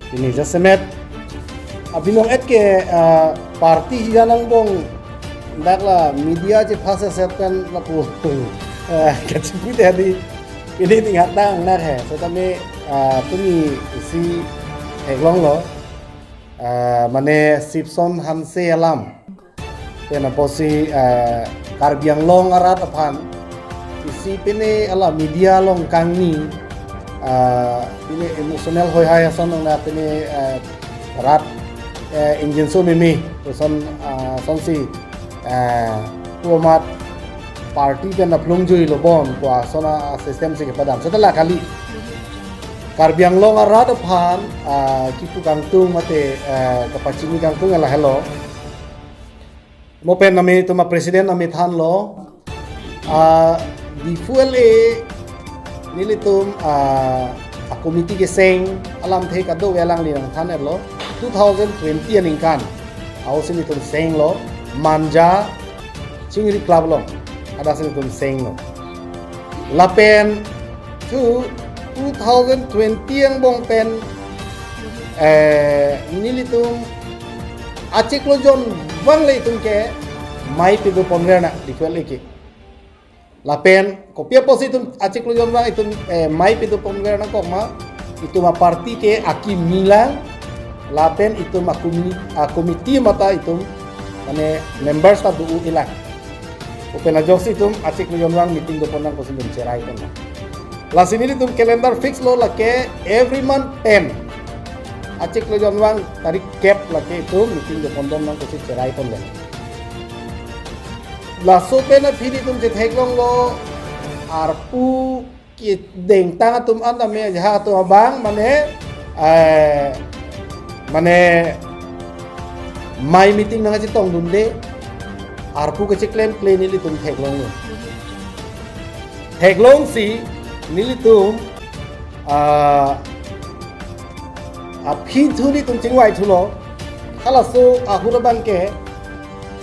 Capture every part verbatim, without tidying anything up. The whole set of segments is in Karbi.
Pini jasemet abinong et ke, ah, party hijan angbong dak la media chepaseset pen lapu, ah, kachipuji hadi pini tinghat dang nak he. Setame, ah, pini isi theklonglo, ah, mane Sipson Hanse alam pen apotsi, eh, Karbi Anglong arat aphan isi pini hala media along kangni, eh, pini emotional hoi hai ason nang na pini, eh, rat, eh, ingjinso meme puson, eh, sonsi, eh, pu amat party pen aplung jui lo bon pu ason a system si kepadam. Seta la kali. Karbi Anglong arat aphan, ah, kipu kangtung mate, eh, kapachini kangtung lahelo. Mo pen nami tuma president nami thanlo. Ah, Diphu L A nelitum, ah, a committee keseng alamthe kadokave alangli nangthan-etlo. Two thousand twenty aningkan ahut si nelitum senglo, Manja Chingri Club along. Hadak si nelitum senglo. Lapen two, two thousand twenty angbong pen, eh, nelitum achiklo jonvang le itum ke mei pidun ponver nang Diphu L A ke. Lapen kopi apotsi itum achiklo jonvang itum, eh, mei pidun ponver nangkok ma, itum a party ke akimi lang, lapen itum a comi-, a committee mate itum mane members ta do-o-e lang. Lapen ajoksi itum achiklo jonvang meeting dopon nang pusi itum cherai pon nang. Lasi nelitum calendar fix lo, lake every month ten achiklo jonvang tarik kep lake itum meeting dopon dom nang pusi cherai pon nang. Laso pen aphi nelitum chetheklonglo, arpu kedengtang atum an tame ajahak atum abang mane, eh, mane mei meeting nangchetongdunde, arpu kacheklemkle nelitum theklonglo. Theklongsi nelitum, ah, aphi thu nelitum chingvai thulo, halaso ahut abang ke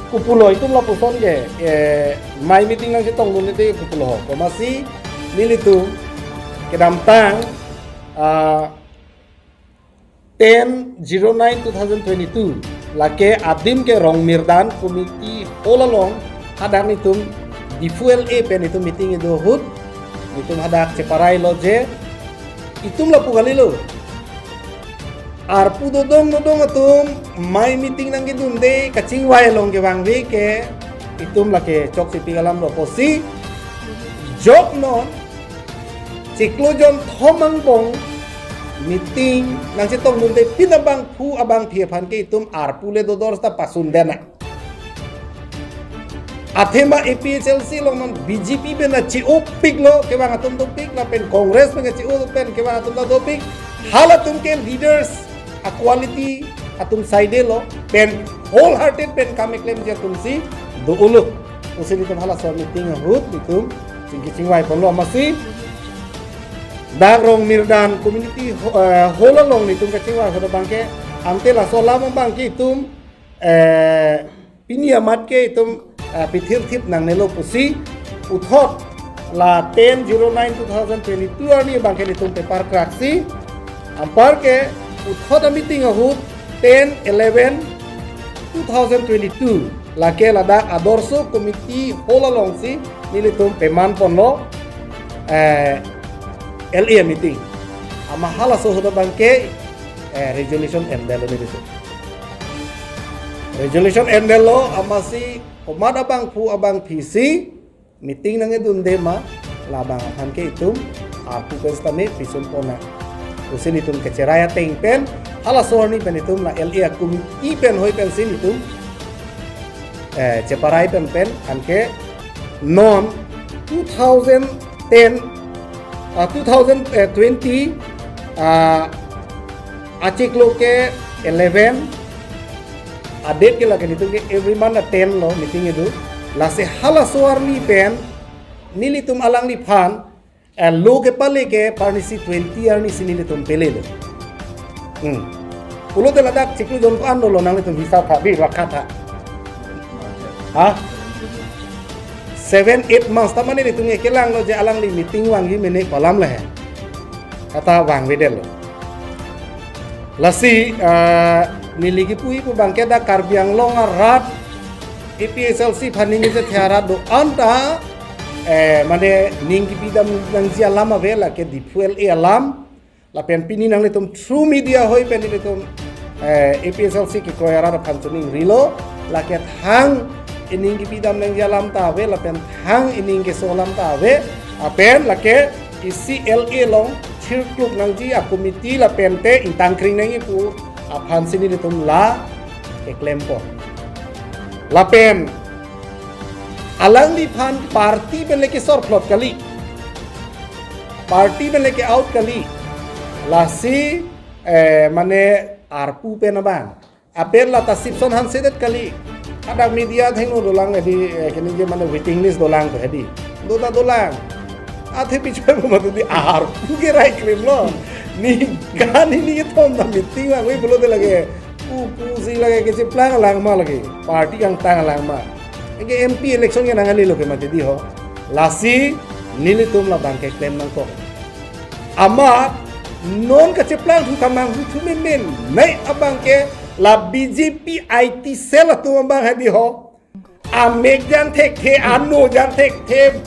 kopulo itum lapuson ke, eh, mei meeting nangchetongdunde kopulo ho. Komatsi nelitum kedamtang, ah, ten zero nine two thousand twenty-two lake adim ke Rongmirdan Community Hall along hadak nelitum Diphu L A pen nelitum meeting kedo ahut nelitum hadak cheparai lo je itum lapu kalilo. Arpu dodong dodong atum mei meeting nangkedunde kachingvai along kevangve ke itum lake chokche pik alam lo pusi jok non chiklo jonthom angbong meeting nangchetongdunde pin abangphu abangphi aphan ke itum arpu le dodor ta pasundet nang. Athema A P H L C along non B J P pen na che-o piklo kevang atum dopik lapen Congress pen che-o pen kevang atum ta dopik. Halatum ke leaders a quality atum saide lo pen wholehearted pen kam keklemji atum si do-o lo. Pusi nelitum halaso meeting ahut nelitum chingki chingvai ponlo amatsi dak Rongmirdan Community Ho-, eh, Hall along nelitum kachingvai ahut abang ke ante laso alam abang ke itum, eh, pini amat ke itum, eh, pithirthip nangnelo pusi puthot la ten zero nine two thousand twenty-two arni abang ke nelitum paper kraksi anpar ke puthot a meeting ahut ten eleven two thousand twenty-two lake ladak Adorsho Community Hall alongsi nelitum peman ponlo, eh, L A meeting. Amat halaso ahut abang ke, eh, resolution endetlo nelitum. Resolution endetlo amatsi komat abangphu abangphi si meeting nangkedunde ma labang aphan ke itum arpu pen sitame pisun pon nang. Pusi nelitum kacherai ateng pen halaso arni pen itum la L A a committee pen hoi pensi nelitum, eh, cheparai pen pen anke non two thousand ten, ah, two thousand twenty, ah, achiklo ke eleven, a date ke lake nelitum ke every month a ten lo meeting kedo. Lasi halaso arni pen nelitum alangliphan, eh, lo kepale ke parnisi twenty arni si nelitum pelelo. Hmm. Pulote ladak chiklo jon ko-an dolo nanglitum hisap tha, bi rakha tha. Ha? Seven, eight months ta mane nelitum ke kelanglo je alangli meeting vangji mene ko alam le he. Kata vangvedetlo. Lasi, ah, neli kipu-i pu abangke dak Karbi Anglong arat A P H L C aphan ning kachethe arat do-an ta, eh, mane ning kipidam nangji alam ave, lake Diphu L A alam. Lapen pini nanglitum through media ahoi pen nelitum, eh, A P H L C kekroi arat aphan choningrilo, lake thang ining kipidam nangji alam ta ave, lapen thang ining keso alam ta ave, lapen lake isi L A along thirkluk nangji a-committee lapen te ingtangkring nangji pu aphan si nelitum la keklempon. Lapen alangliphan party pen le kesorphlot kali, party pen le ke-out kali, lasi, eh, mane arpu pen abang. Apel lata Sipson Hanse det kali. Ada media thengno dolang hedi, eh, kini je mane waiting list dolang to hedi. Do ta dolang. Athe pichoi bo matu di arpu ke rai klemlo. Ningkan hini kethom ta meeting vangve pulote lake pu pusi lake kecheplang langma lake. Party kangtang langma. Anke M P election ke nangalilo ke mati di ho. Lasi nelitum labang keklem nangkok. Amat non kacheplang thu kamang thu thu menmen. Nai abangke la B J P I T cell atum abang hedi ho. Amek jang thekthe, ano jang thekthe,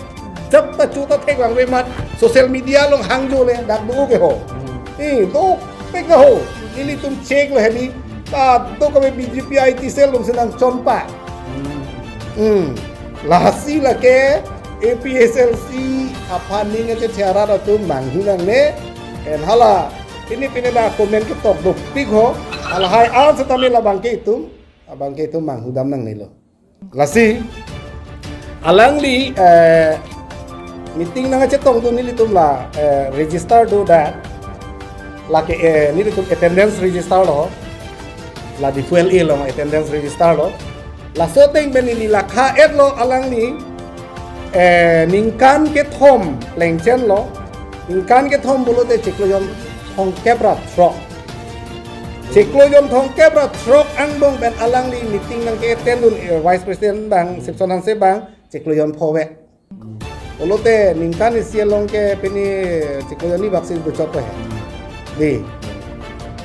jap ta chu ta thek vangve amat social media along hangjo le dak do ke ho. Eh, dopik na ho. Nelitum check lo hedi. Kadokave B J P I T cell atum si nangchonpa. Hmm. Lasi lake A P H L C aphan ning kachethe arat atum manghu nangne. En hala pini pini da comment ketok dopik ho. Halahai an setame labangke itum, abangke itum manghu dam nangnelo. Lasi alangli, eh, meeting nangkachetongdun nelitum la, eh, register do dak, lake, eh, nelitum attendance register lo, la Diphu L A along attendance register lo. Laso ateng pen neli lakha-et lo alangli, eh, ningkan kethom plengchen lo, ningkan kethom pulote chiklo jon thomkep ra throk. Chiklo jon thomkep ra throk angbong pen alangli meeting nangke-attend dun, eh, Vice President abang, Sipson Hanse abang, chiklo jon pho ave. Pulote ningkan isi along ke pini chiklo jon ni baksi dochot he. Di.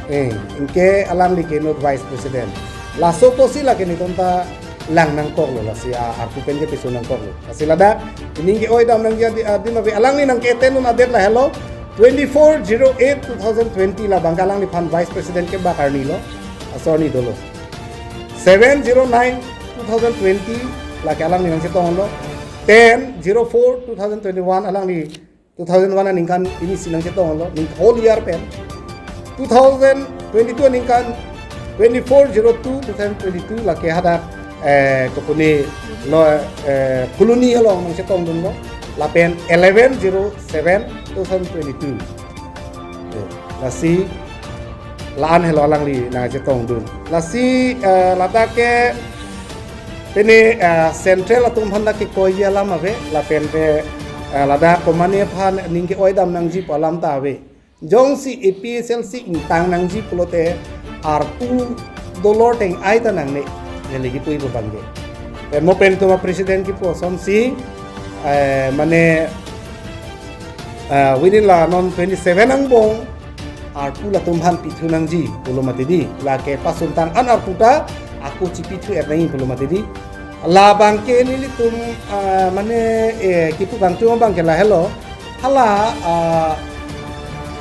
Eh, anke alangli ke inut Vice President. Laso apotsi lake nelitum ta lang nangkoklo, lasi a, arpu pen ke piso nangkoklo. Lasi ladak, ining ke-oi dam nangji adi, adi nabe alangli nangke-attend dun adet lahelo. Twenty-four zero eight two thousand twenty labang ke alangliphan Vice President kebak arni lo. Aso arni dolo. Seven zero nine two thousand twenty lake alangli nangchetonglo. Ten zero four two thousand twenty-one alangli two thousand one aningkan pini si nangchetonglo. Ning whole year pen. Two thousand twenty-two aningkan twenty-four zero two two thousand twenty-two lake hadak, eh, kopune lo, eh, Phuloni along nangchetongdunlo. Lapen eleven zero seven two thousand twenty-two. Eh, lasi la-an helo alangli nangchetongdun. Lasi, eh, ladak ke pini, eh, central atum aphan dak kekoiji alam ave, lapen te, eh, ladak komane aphan ning ke-oi dam nangji pu alam ta ave. Jongsi A P H L C ingtang nangji pulote arpu dolor teng-ai ta nangne, neli kipu-i pu abangke. Pen mo pen itum a-president kipu asonsi, eh, mane, eh, within la non twenty-seven angbong arpu latum aphan pithu nangji pulo mati di, lake pasuntang an arpu ta ako chipithu-et nangji pulo mati di. Labangke nelitum, ah, mane, eh, kipu kangtung abangke lahelo. Hala, ah,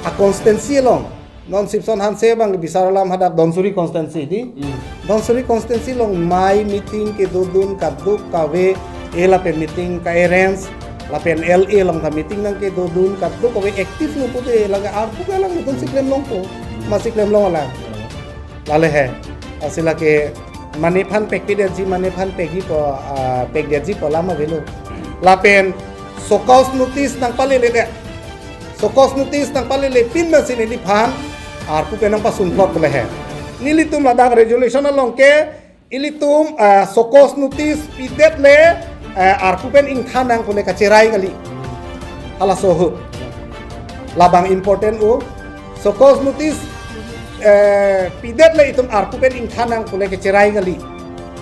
a-constituency along. Non Sipson Hanse abang bisar alam hadak Dhansiri constituency di. Hmm. Dhansiri constituency along mai meeting kedodun kadokave, eh, lapen meeting ka-arrange, lapen L A along ta meeting nangkedodun kadokave active lo pulote lake arpu ke alanglitum si klemlongpo. Masi klemlong alang. Lale he. Lasi lake mane aphan pekpedetji, mane aphan pekji pu, ah, pekdetji pu alam avelo. Lapen show cause notice nangpalele det. Show cause notice nangpalele pin masi neliphan arpu pen nangpasunplot pule he. Nelitum ladak resolution along ke ilitum, ah, show cause notice pidet le, ah, arpu pen ingthan nang pule kacherai kali. Halaso ahut. Labang important o. Show cause notice, eh, pidet le itum arpu pen ingthan nang pule kacherai kali.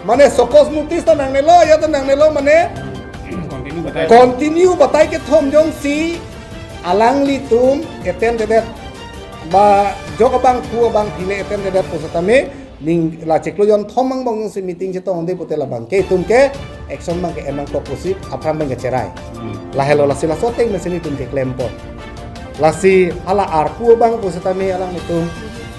Mane show cause notice ta nangnelo, ya ta nangnelo mane Continue batai. Continue batai kethom jongsi alanglitum attend det. Ba jok abang, phu abang, phile etem dedet pusitame, ning la chiklo jonthom angbong si meeting chetongde pute labang ke itum ke action abang ke-en nangkok pusi aphrang abang ke cherai. Lahelo lasi laso ateng mesen itum keklem po. Lasi hala arpu abang pusitame alanglitum,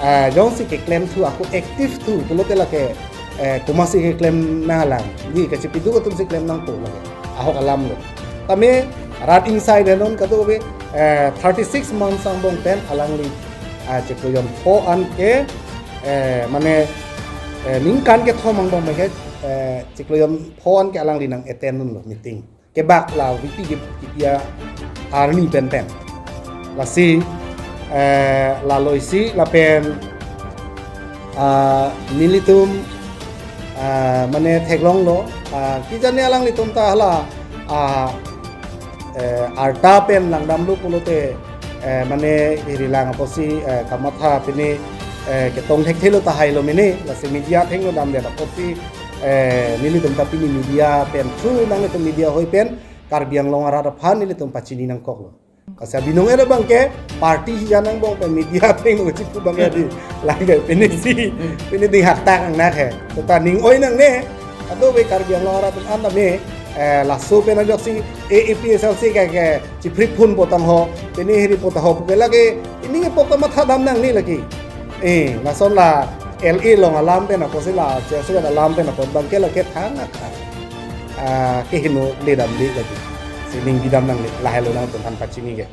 eh, jongsi keklem thu ako active thu pulote lake, eh, komatsi keklem nanglang. Di kachipiduk atum si klem nangpo lake. Ahok alam lo. Tame rat ingsai denon kado be, eh, thirty six months angbong pen alangli, ah, chiklo jonpho an ke, eh, mane, eh, ningkan kethom angbong ke, eh, chiklo jonpho an ke alangli nang-attend dunlo meeting. Kebak la V P ke kipi arni pen pen. Lasi, eh, lalo isi lapen, ah, nelitum, ah, mane theklonglo, ah, kijani alanglitum ta hala, ah, eh, arta pen langdamlo pulote, eh, mane hiri lang apotsi, eh, kamatha pini, eh, ketong thekthelo tahai lo mene, lasi media athengno damdet apotsi, eh, nelitum ta pini media pen thu nanglitum media hoi pen Karbi Anglong arat aphan nelitum pachini nangkoklo. Kasi abinong era abang ke party hijan angbong pen media athengno chiphu abang ya di. Lake pini si, pini ding haktak angnak he. Seta ning oi nangne, kado be Karbi Anglong arat atum an tame, eh, laso pen ajoksi A A P S L C ke, ke chiphrip phun potang ho, pini hiri potang ho, puke lake, pini ke pota matha dam nangne lake. Eh, lason la L A along alam pen apotsi la, Chelsea alam pen apot abang ke lake thang akha. Ah, kehingno le damde lake. Si ning bidam nangne, lahelo nangtum aphan pachini ke.